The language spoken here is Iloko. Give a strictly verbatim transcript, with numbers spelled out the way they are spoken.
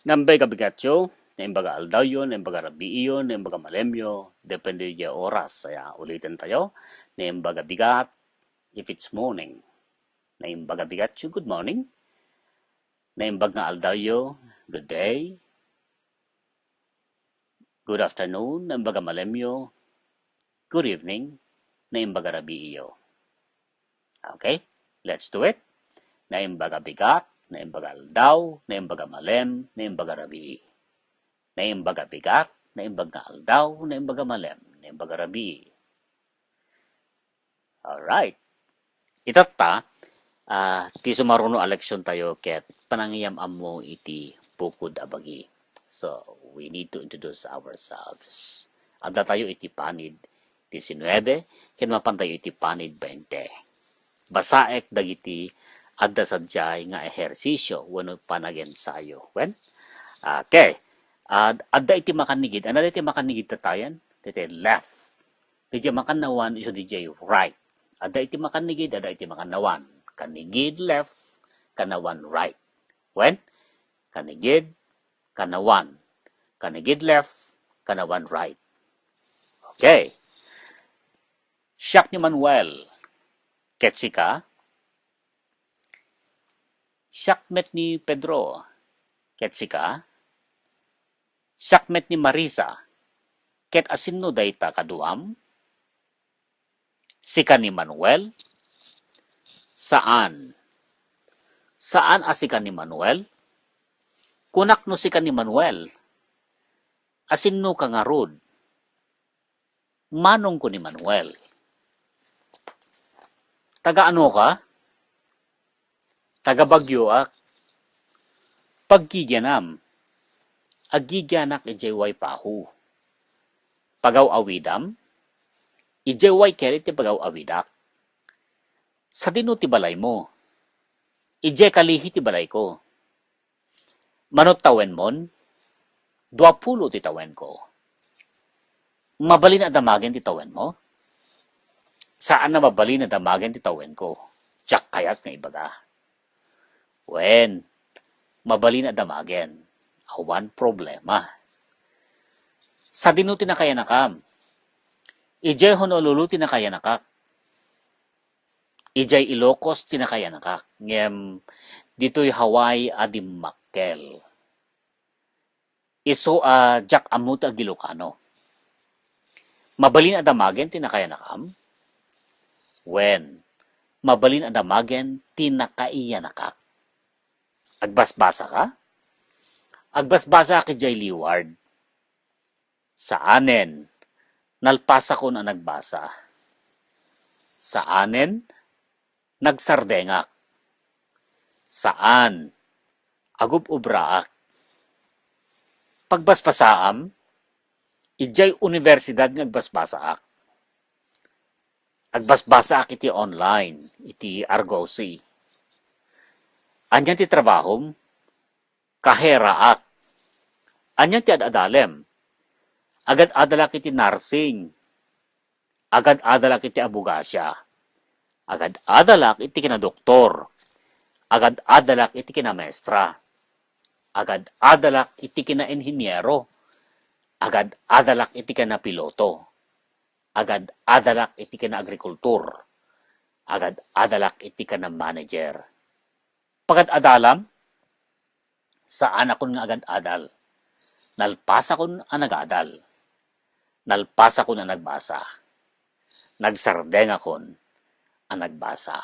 Naimbag a bigatyo, naimbag a aldawyo, naimbag a rabiiyo, naimbag a malemyo, depende diay oras. Aya, uliten tayo. Naimbag a bigat, if it's morning. Naimbag a bigatyo, good morning. Naimbag nga aldawyo, good day. Good afternoon. Naimbag a malemyo, good evening. Naimbag a rabiiyo. Okay? Let's do it. Naimbag a bigat, naimbag a aldaw, naimbag a malem, naimbag a rabii. Naimbag a bigat, naimbag nga aldaw, naimbag a malem, naimbag a rabii. Alright. Itatta, ah, ti sumaruno a leksion tayo ket panangiyam-ammo iti bukod a bagi. So, we need to introduce ourselves. Adda tayo iti panid diecinuebe, ken mapan tayo iti panid bainte. Basaek dagiti adda sadiay nga ehersisyo wenno panagensayo. Wen? Okay. Ad-, adda iti makannigid. Ania iti makannigid tattayen? Iti left. Diay makannawan isu diay right. Adda iti makannigid, adda iti makannawan. Kannigid left, kannawan right. Wen? Kannigid, kannawan. Kannigid left, kannawan right. Okay. Siak ni Manuel. Ket sika? Siak met ni Pedro. Ket sika? Siak met ni Marisa. Ket asinno dayta kaduam? Sika ni Manuel? Saan. Saan a sika ni Manuel? Kunak no sika ni Manuel. Asinno ka ngarud? Manongko ni Manuel. Taga ano ka? Taga Baguioak. Paggigianam? Aggigianak idiay Waipahu. Pagaw-awidam? Idiay Waikele ti pagaw-awidak. Sadino ti balaymo? Idiay Kalihi ti balayko. Mano tawenmon? Duapulo ti tawenko. Mabalin a damagen ti tawenmo? Saan a mabalin a damagen ti tawenko. Diak kayat nga ibaga. Wen, mabalin a damagen. Awan problema. Sadino ti nakayanakam? Idiay Honolulu ti nakayanakak. Idiay Ilocos ti nakayanakak, ngem ditoy Hawaii a dimmakkel. Isu a diak ammo ti agIlocano. Mabalin a damagen ti nakayanakam? Wen, mabalin a damagen ti nakaiyanakak. Agbasbasa ka? Agbasbasaak idiay Leeward. Saanen, nalpasakon a nagbasa. Saanen, nagsardengak. Saan, agub-ubraak. Pagbasbasaam, idiay universidad nga agbasbasaak. Agbasbasaak iti online, iti Argosy. Ania ti trabahom? Kaheraak. Ania ti ad-adalem? Agad-adalak iti nursing. Agad-adalak iti abogasia. Agad-adalak iti kinadoktor. Agad-adalak iti kinamaestra. Agad-adalak iti kinainhiniero. Agad-adalak iti kinapiloto. Agad-adalak iti kinaagrikultor. Agad-adalak iti kinamanager. Pagad-adalam? Saanakon nga agad-adal. Nalpasakon a nagadal. Nalpasakon a nagbasa. Nagsardengakon a nagbasa.